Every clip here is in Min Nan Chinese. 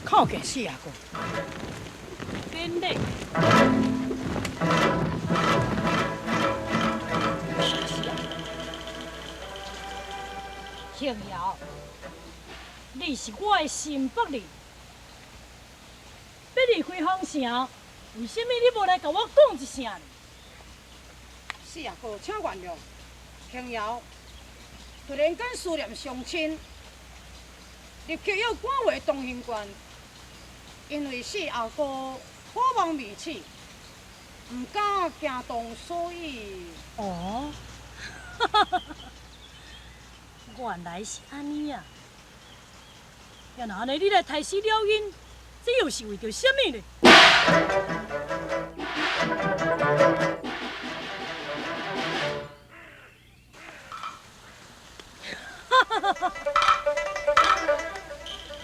叩见四阿哥。免礼。杏瑶，你是我的心腹哩，欲离开风城，为啥物你无来共我讲一声呢？四阿哥，请原谅，杏瑶突然间思念双亲，立刻要赶回东兴县，因为四阿哥渴望未起，毋敢行动，所以……哦，原来是按呢啊！欲若按呢，你来刣死了𪜶，这又是为著啥物呢？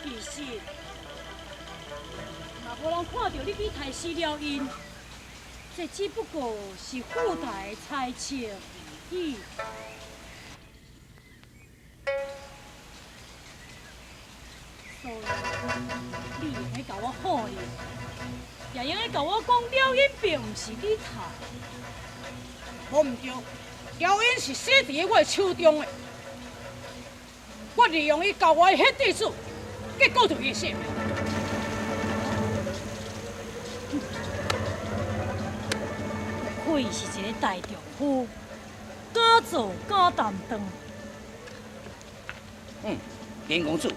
其实，若无人看著你去刣死了𪜶，这只不过是附带的猜测而已。所以，你会用得共我否认，也用得共我讲了𪜶并毋是你刣。无毋对，了𪜶是死伫我的手中的。我利用伊交我的彼地主，结果就伊的性命。不愧是一个大丈夫，敢做敢担当。林公子，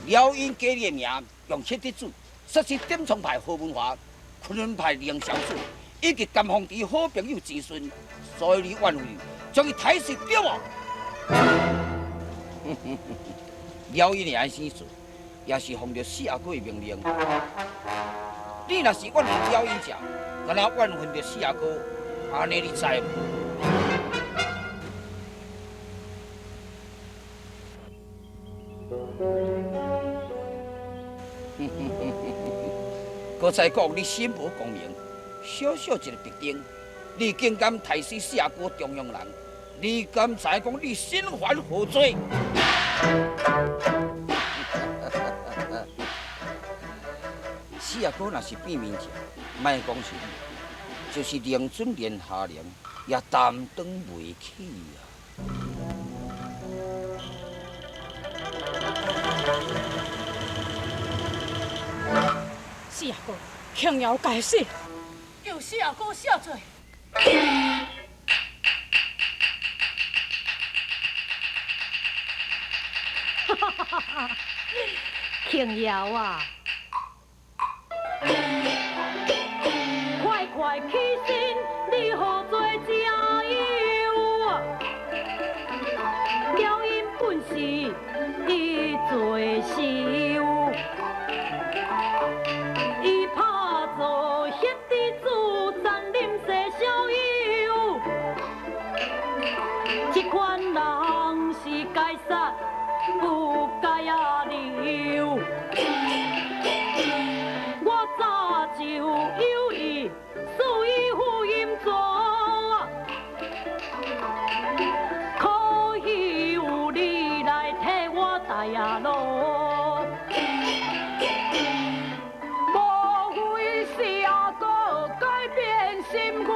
了𪜶加你的名，用彼地主，杀死点苍派何文华、昆仑派凌小子，以及甘凤池好朋友钱顺，所以你怨恨，将伊刣死对无？了𪜶会按怎做，也是奉著四阿哥的命令。你若是怨恨了𪜶者，敢若怨恨著四阿哥，按呢你知无？阁再讲，你心无光明，小小一个白丁，你竟敢刣死四阿哥中庸人，你敢知讲你身犯何罪？四阿哥若是变面者，莫讲是你，就是令尊连下龙也担当袂起啊！四阿哥，轻饶该死，求四阿哥赦罪。庆瑶啊，快快起身，你何做正友啊？了因本是伊做事，伊拍做彼弟子，残忍世小友，这款人是该杀不该啊留。我早就有意，所以付阴做。可惜有你来替我代啊路。无非是阿哥改变心愿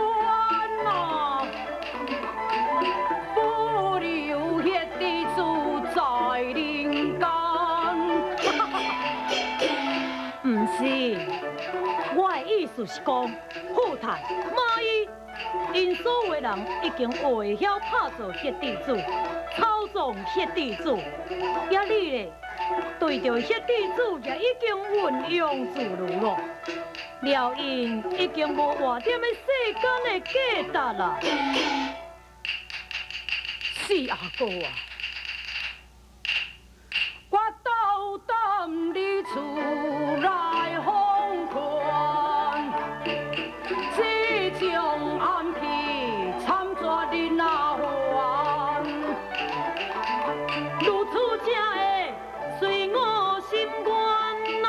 啊，不留彼弟子在人间。毋是，我的意思是讲，富太、马伊，𪜶所有的人已经学会晓拍做彼弟子，操纵彼弟子，抑你咧，对著彼弟子也已经运用自如咯，了𪜶已经无活踮咧世间的价值啦。四阿哥啊，我斗等你出来奉劝，这种暗器参绝恁阿还，如此才会随我心愿啊，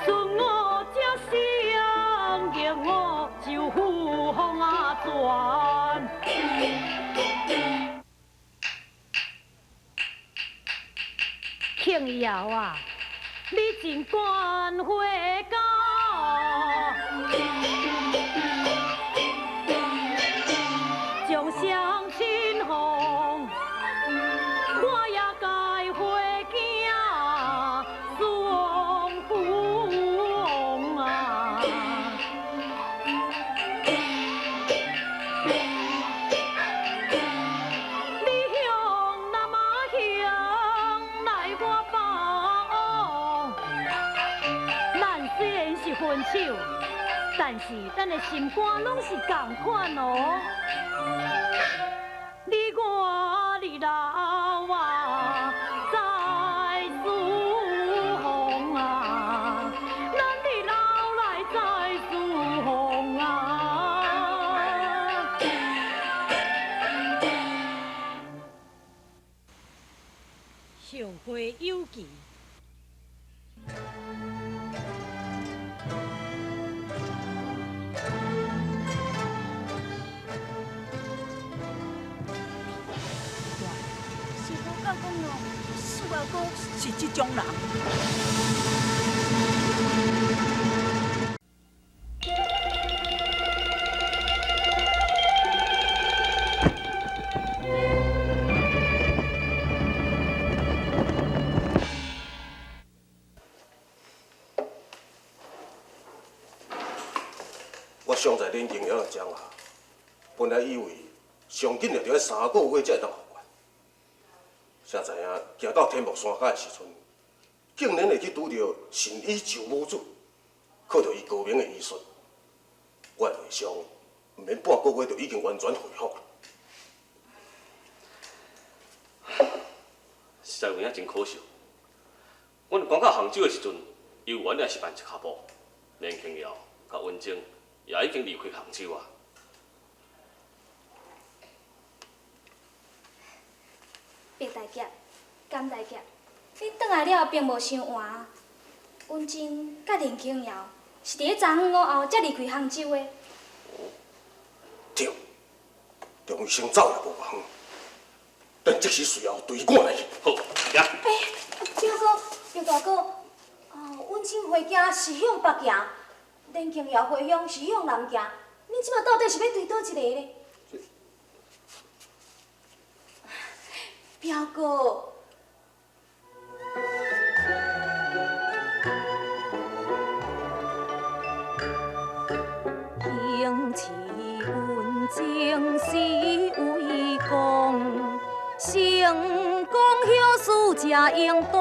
顺我这心，逆我就付风啊转。庆瑶啊，你真管回家，将相亲红，我也该回惊，苏王父王啊。你向南啊向来我放，咱虽然是分手，但是咱的心肝拢是仝款哦。你我你老啊，在苏红啊，咱你老来在苏红啊。后会有期。师傅讲讲咯，四阿哥是这种人。我尚在恁经营的将啊，本来以为上紧也著爱3个月才会当复原，谁知影行到天目山脚的时阵，竟然会去拄著神医救母子，靠著伊高明的医术，我的内伤毋免半个月就已经完全恢复。实在有影真可惜。阮刚到杭州的时阵，犹原也是办一跤步，连庆瑶佮温静也已经离开杭州啊。白大侠、甘大侠，恁转来了并无伤晚。温静佮林清瑶是伫咧昨昏午后才离开杭州的。对，梁医生走也无偌远，咱即时随后追赶来去。好，行。欸，表哥、表大哥，哦，温静回家是向北行，林清瑶回乡是向南行。恁这马到底是欲追佗一个呢？表哥。行持稳情是为公，成讲休事才应当，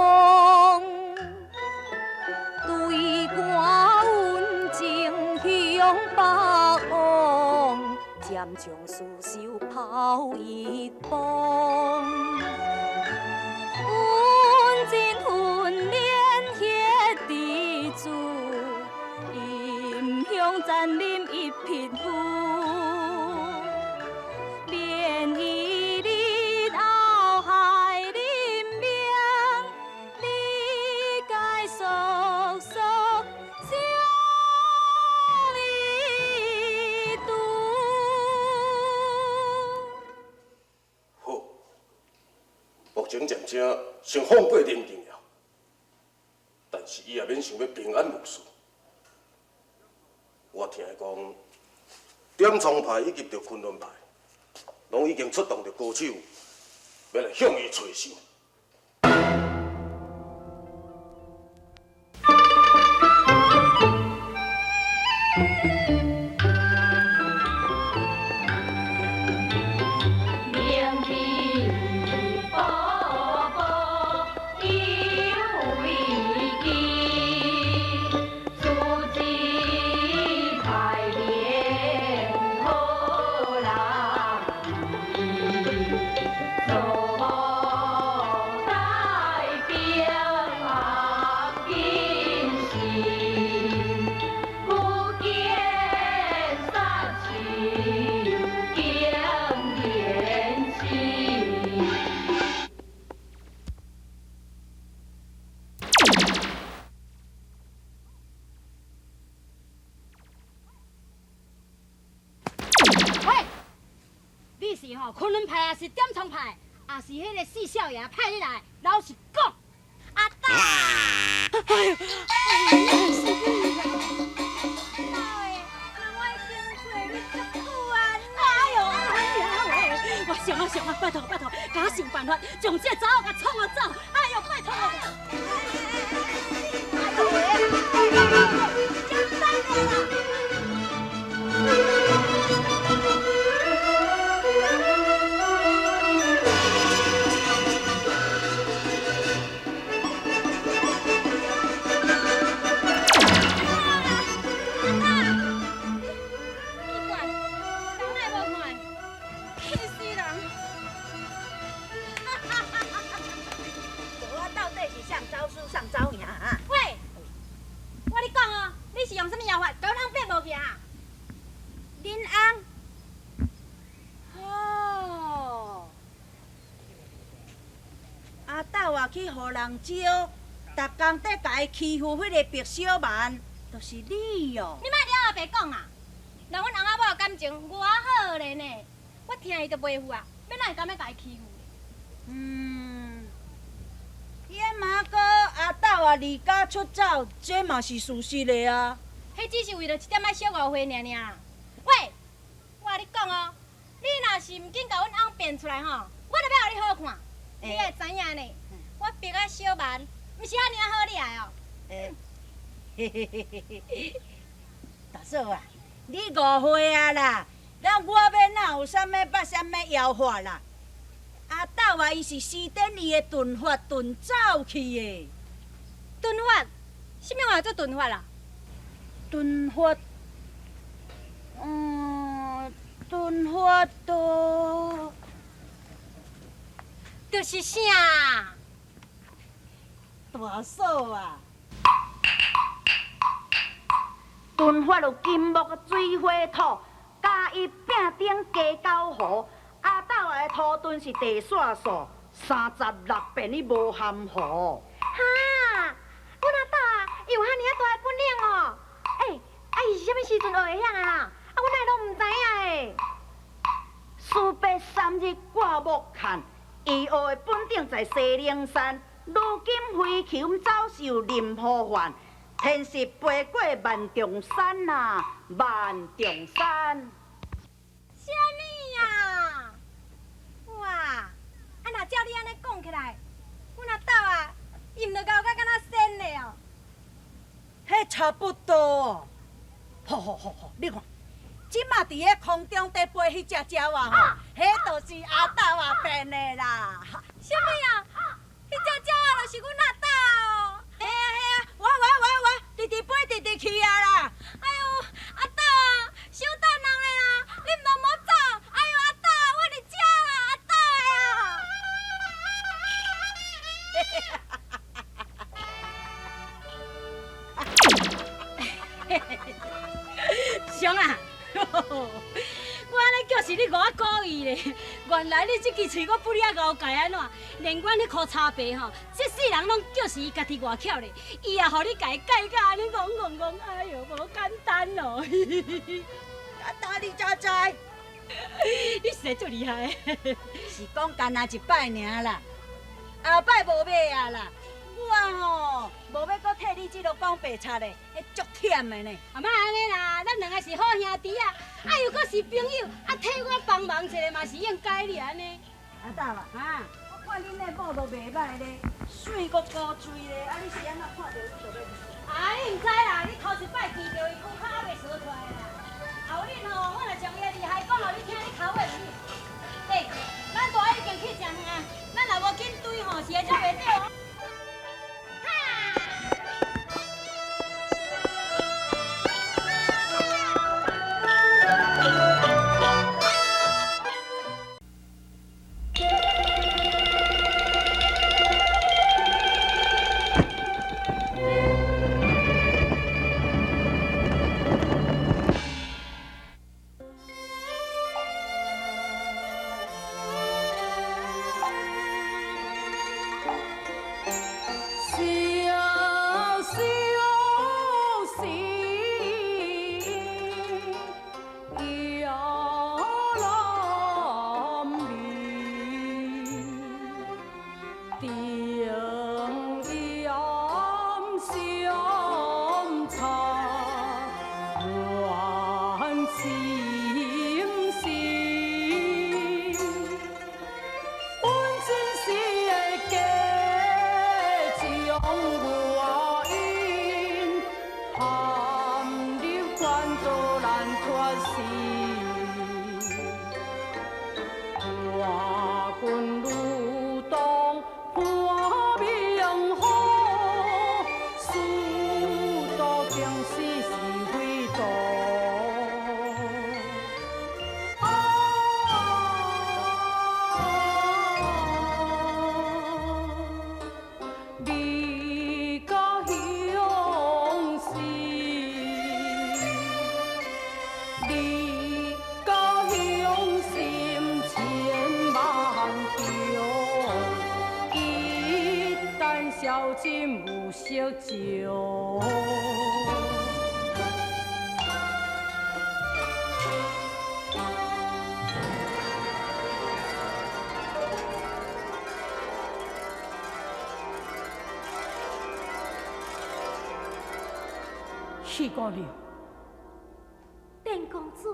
对我温情向北往，渐将事手抛一方。阮真训练彼弟子，阴向占啉一匹夫。免伊日后害人命，你该速速将伊拄。好，目前暂且先放过林敬尧，但是伊也免想欲平安无事。我听讲，点苍派以及著昆仑派，攏已經出動著高手，欲來向伊揣仇。你是吼昆仑派，抑是点苍派，抑是彼个四少爷派你來？老實講，阿大，哎呦，死你啦！我已經找你足久啊！哎呦，哎呀喂，我想啊想啊，拜託拜託，共我想辦法，將這个查某共創予走！哎呦，拜託！哎呦喂，簡單的啦！去予人招，逐工伫共伊欺负彼个白小曼，就是你哦。你莫了阿爸讲啊！人阮翁仔某感情偌好咧呢，我听伊就袂赴啊，欲哪会甘欲共伊欺负？嗯，伊阿妈阁阿斗啊离家出走，这嘛是事实的啊。彼只是为著一点仔小误会尔尔。喂，我共你讲哦，你若是毋紧共阮翁辩出来吼，我就欲予你好看。你会知影呢？我白仔小曼，毋是遐尔仔好掠的哦。嘿嘿嘿嘿嘿，大嫂啊，你误会啊啦！咱我欲哪有啥物捌啥物妖法啦？阿斗啊，伊是施展伊的遁法遁走去的。遁法？啥物话做遁法啦？遁法，嗯，遁法都，就是啥？大嫂啊，遁法有金木水火土，加伊饼顶加九符。阿斗的土遁是地煞数，36变伊无含糊。哈，阮阿斗啊，伊有遐尔仔大的本领哦！欸，啊伊是啥物时阵学会晓的啊？啊，阮哪会拢毋知影的。四八三日挂木坎，伊学的本领在西灵山。如今飞禽走兽任何犯，天时飞过万重山啊，万重山。啥物啊？哇！啊，若照你按呢讲起来，阮阿斗啊，伊毋著𠢕甲敢若仙咧哦。彼差不多哦。好好好好，你看，这马伫咧空中伫飞彼只鸟仔吼，彼就是阿斗啊变的啦。啥啥物啊？彼只鸟仔就是阮阿大哦。嘿啊嘿啊，我，直直飞直直去啊啦！哎呦，阿大啊，伤等人咧啦，你毋通莫走！哎呦，阿大，我伫遮啦，阿大啊！上啊！我按呢叫是你误我故意咧，原来你这支喙阁不哩啊𠢕界按怎？连阮彼箍柴白吼，这世人拢叫是伊家己外巧咧，伊也予你共伊改甲按呢戆戆戆，哎哟，无简单哦！阿大你才知，你实在足厉害。是讲干焦一摆尔啦，后摆无欲啊啦。我吼无欲阁替你这落讲白贼的，彼足忝的呢。啊，莫按呢啦，咱两个是好兄弟啊，啊又阁是朋友，啊替我帮忙一下嘛是应该哩按呢。阿大啊，啊，我看恁那某都袂䆀咧，媠阁古锥咧，啊你是按怎看著伊就欲？啊，你毋知啦，你头一摆见著伊，骨脚犹未趖出来啦。后日吼，我若将伊的厉害讲予你听，你哭会毋？欸，咱大已经去诚远啊，咱若无紧追吼，是会接袂著。许姑娘，邓公子。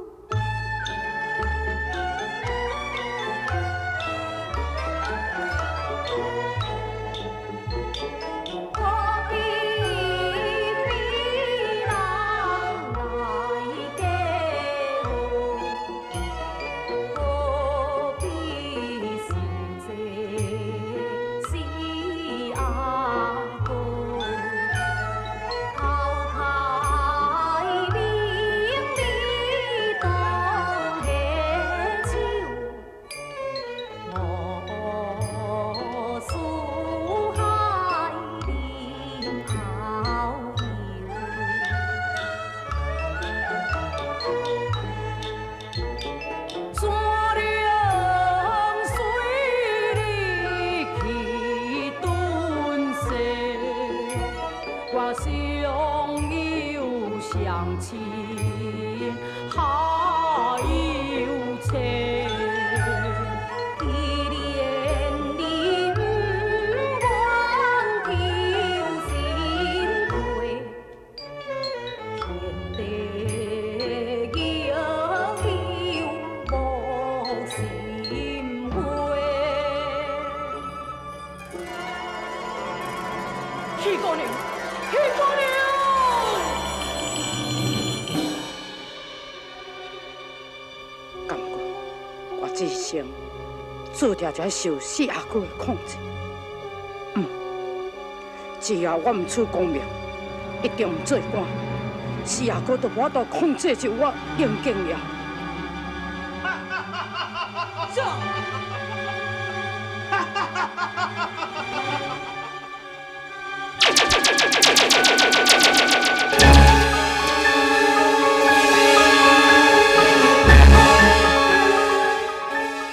许姑娘，许姑娘。感觉我这一生注定就愛受四阿哥的控制。只要我毋出功名，一定毋做官，四阿哥就無法度控制住我林景瑤。